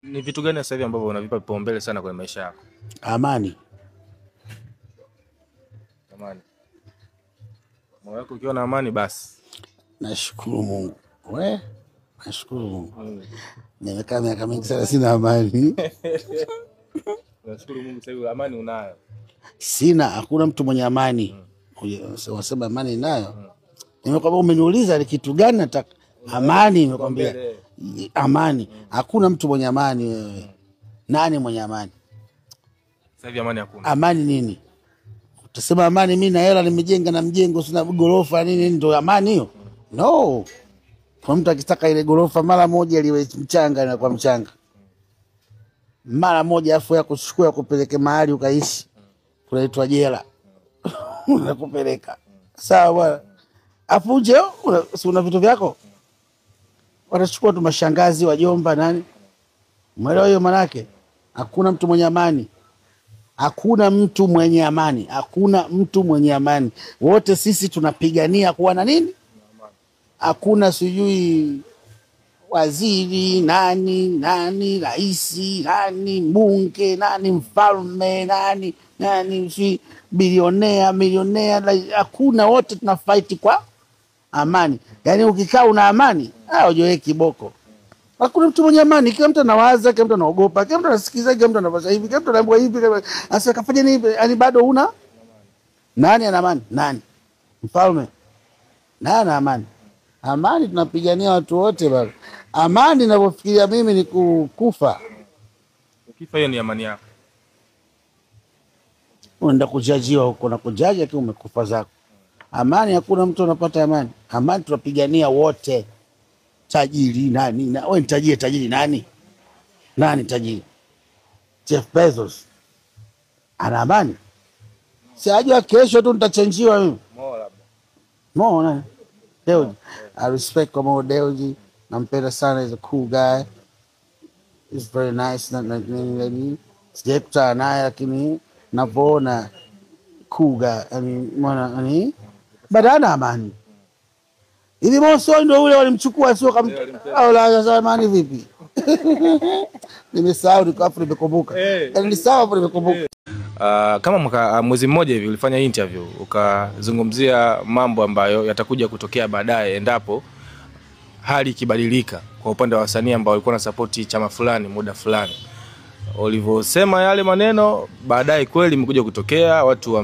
Ni vitu gani sasa hivi ambavyo unavipa vipaumbele sana kwenye maisha yako? Amani. Amani. Moyo wako ukiwa na amani basi. Nashukuru Mungu. We? Nashukuru Mungu. Nimekaa miaka mingi sana sina amani. Nashukuru Mungu sasa hivi amani unayo. Sina, hakuna mtu mwenye amani. Wasema amani nayo. Nimekwambia, umeniuliza ni kitu gani nataka amani, nimekwambia amani. Hakuna mtu mwenye amani wewe. Nani mwenye amani? Sasa hivi amani hakuna. Amani nini? Utasema amani mimi na hela nimejenga na mjengo sina gorofa nini ndio amani hiyo? No. Kwa mtu akitaka ile gorofa mara moja liwe mchanga na kwa mchanga. Mara moja afu ya kuchukua kupeleke mahali ukaishi. Kunaitwa jela. Unakupeleka. Sawa bwana. Afu nje una vitu vyako? Watachukua tu mashangazi, wajomba nani? Umeelewa hiyo manake? Hakuna mtu mwenye amani. Hakuna mtu mwenye amani. Hakuna mtu mwenye amani. Wote sisi tunapigania kuwa na nini? Hakuna sijui waziri, nani, nani, raisi, nani, mbunge, nani, mfalme, nani, nani, si bilionea, milionea, hakuna, wote tunafight kwa amani. Yaani ukikaa una amani, hujue kiboko. Hakuna mtu mwenye amani, kila mtu anawaza, kila mtu anaogopa, kila mtu anasikiza, kila mtu anafanya hivi, kila mtu anaambiwa hivi, sasa kafanya nini? Yaani bado una nani ana amani? Nani? Mfalme. Nani ana amani? Amani tunapigania watu wote bado. Amani ninavyofikiria mimi ni kukufa. Ukifa hiyo ni amani yako. Unaenda kujajiwa huko na kujaji lakini umekufa zako. Amani hakuna mtu anapata amani. Amani tunapigania wote. Tajiri nani? Na wewe ni tajiri, tajiri nani? Nani tajiri? Jeff Bezos. Ana amani? Si ajua kesho tu nitachenjiwa mimi. Mo labda. Mo nani? Dewji. I respect kwa Mo Dewji. Nampenda sana, he's a cool guy. He's very nice. Sijawahi kukutana naye lakini navyoona cool guy. Yaani mwana yani bado ana amani. Ili Monso ndio ule walimchukua sio kama au la sasa amani vipi? Nimesahau niko hapo nimekumbuka. Yaani nilisahau hapo nimekumbuka. Kama mwezi mmoja hivi ulifanya interview ukazungumzia mambo ambayo yatakuja kutokea baadaye endapo hali ikibadilika kwa upande wa wasanii ambao walikuwa na support chama fulani muda fulani. Ulivyosema yale maneno baadaye kweli imekuja kutokea, watu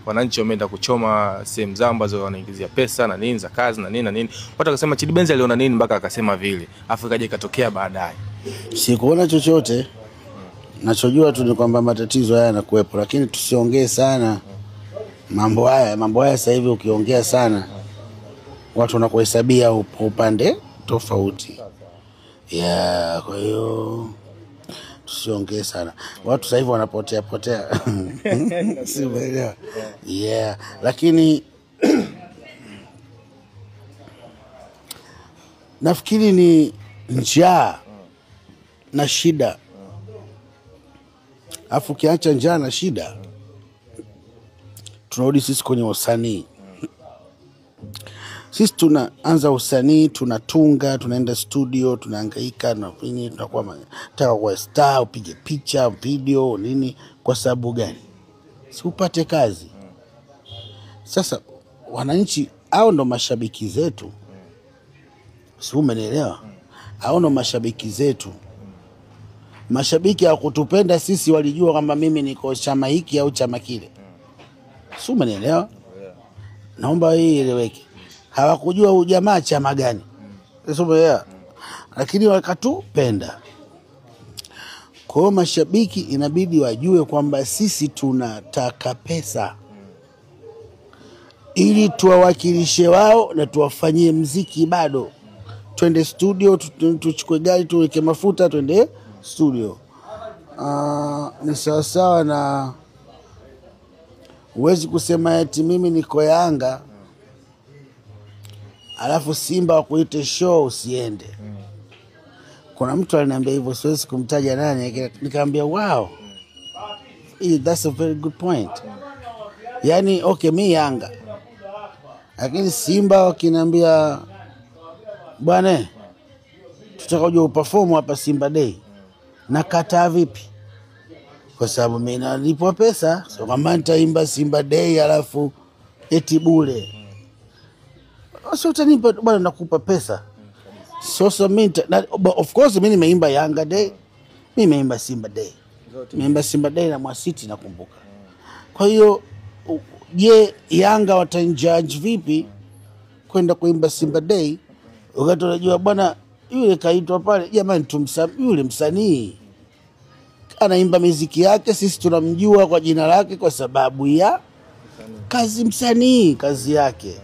wananchi wameenda kuchoma sehemu zao ambazo wanaingizia pesa na nini za kazi na nini na nini. Watu wakasema Chidi Benz aliona nini mpaka akasema vile. Afu ikaja ikatokea baadaye. Sikuona chochote. Nachojua tu ni kwamba matatizo haya yanakuwepo, lakini tusiongee sana mambo haya. Mambo haya sasa hivi ukiongea sana watu wanakuhesabia upande tofauti. Yeah, kwa hiyo tusiongee sana. Watu sasa hivi wanapotea potea. Sielewa. Yeah, lakini nafikiri ni njaa na shida. Afu kiacha njaa na shida, tunarudi sisi kwenye usanii. Sisi tunaanza usanii, tunatunga, tunaenda studio, tunahangaika na nini, tunakuwa nataka kuwa star, upige picha, video, nini, kwa sababu gani? Si upate kazi. Sasa wananchi hao ndo mashabiki zetu. Si umenielewa? Hao ndo mashabiki zetu. Mashabiki hawakutupenda sisi, walijua kwamba mimi niko chama hiki au chama kile. Si umenielewa? Naomba hii ieleweke. Hawakujua huyu jamaa chama gani. Si umeelewa? Lakini wakatupenda. Kwa hiyo mashabiki inabidi wajue kwamba sisi tunataka pesa ili tuwawakilishe wao na tuwafanyie mziki bado. Twende studio, tuchukue gari, tuweke mafuta, twende studio. Ni sawa na huwezi kusema eti mimi niko Yanga alafu Simba wakuite show usiende. Kuna mtu aliniambia hivyo, siwezi kumtaja nani, nikamwambia wow, that's a very good point. Yani okay, mi Yanga lakini Simba wakiniambia bwana tutaka uje uperform hapa Simba Day, Nakataa vipi? Kwa sababu mimi nalipwa pesa, so kama nitaimba Simba Day alafu eti bure. Sio utanipa bwana, nakupa pesa. So mimi of course mimi nimeimba Yanga Day, mimi nimeimba Simba Day. Nimeimba Simba Day na Mwasiti nakumbuka. Kwa hiyo je, Yanga watanijudge vipi kwenda kuimba Simba Day wakati unajua bwana yule kaitwa pale, jamani yule msanii anaimba muziki yake, sisi tunamjua kwa jina lake kwa sababu ya kazi msanii, kazi yake.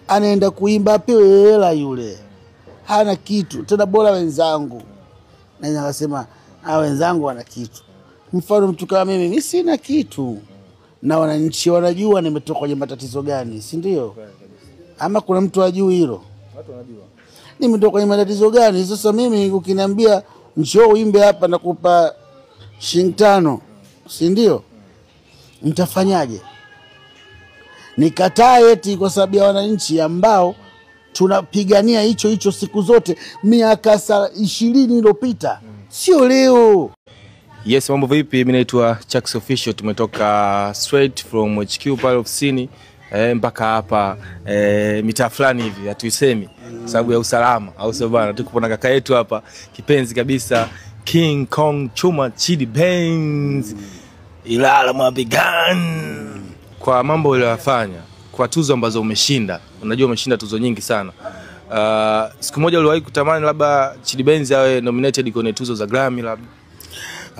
Anaenda kuimba apewe hela yule. Hana kitu. Tena bora wenzangu. Na akasema wenzangu wana kitu. Mfano mtu kama mimi sina kitu. Na wananchi wanajua nimetoka kwenye matatizo gani, si ndio? Ama kuna mtu ajui hilo? Watu wanajua. Nimetoka kwenye matatizo gani? Sasa mimi ukiniambia njoo uimbe hapa nakupa shilingi 5, si ndio? Nitafanyaje? Nikataa eti kwa sababu ya wananchi ambao tunapigania hicho hicho siku zote miaka 20 iliyopita. Sio leo. Yes, mambo vipi? Mimi naitwa Chucks Official, tumetoka straight from HQ pale ofisini mpaka hapa mitaa fulani hivi hatuisemi sababu ya usalama, au sio bana? Tuko na kaka yetu hapa kipenzi kabisa, King Kong Chuma Chidi Benz Ilala Mabigan. Kwa mambo uliyofanya, kwa tuzo ambazo umeshinda, unajua umeshinda tuzo nyingi sana. Siku moja uliwahi kutamani labda Chidi Benz awe nominated kwenye tuzo za Grammy labda?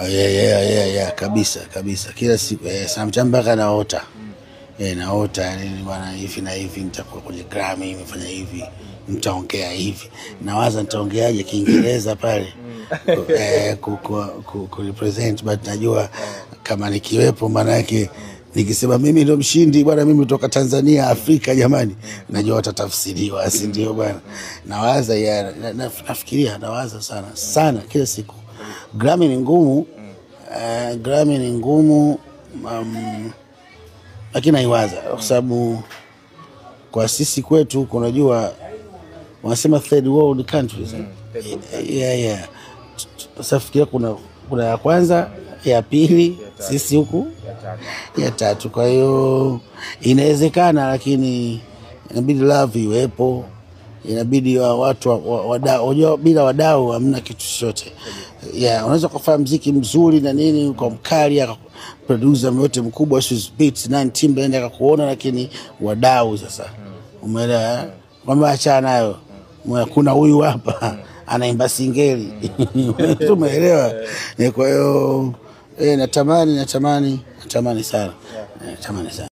Yeah, kabisa kabisa. Kila siku sometimes mpaka naota. Naota nini bwana, hivi na hivi nitakuwa kwenye Grammy, nimefanya hivi, nitaongea hivi. Nawaza nitaongeaje Kiingereza pale ku represent, but najua kama nikiwepo maana yake nikisema mimi ndo mshindi bwana, mimi kutoka Tanzania, Afrika jamani, najua watatafsiriwa, si ndio bwana? Nawaza nafikiria, nawaza sana sana kila siku. Grammy ni ngumu, Grammy ni ngumu, lakini naiwaza kwa sababu kwa sisi kwetu unajua wanasema third world countries. Yeah. Sasa fikiria kuna ya kwanza, ya pili, sisi huku ya tatu. Kwa hiyo inawezekana, lakini inabidi love iwepo, inabidi watu wadau, bila wadau hamna kitu chochote. Yeah, unaweza kufanya muziki mzuri na nini kwa mkali, producer mmoja mkubwa Swiss Beats na Timbaland akakuona, lakini wadau sasa umeelewa kwamba achana nayo, kuna huyu hapa anaimba singeli. Umeelewa? Kwa hiyo natamani sana. Natamani sana.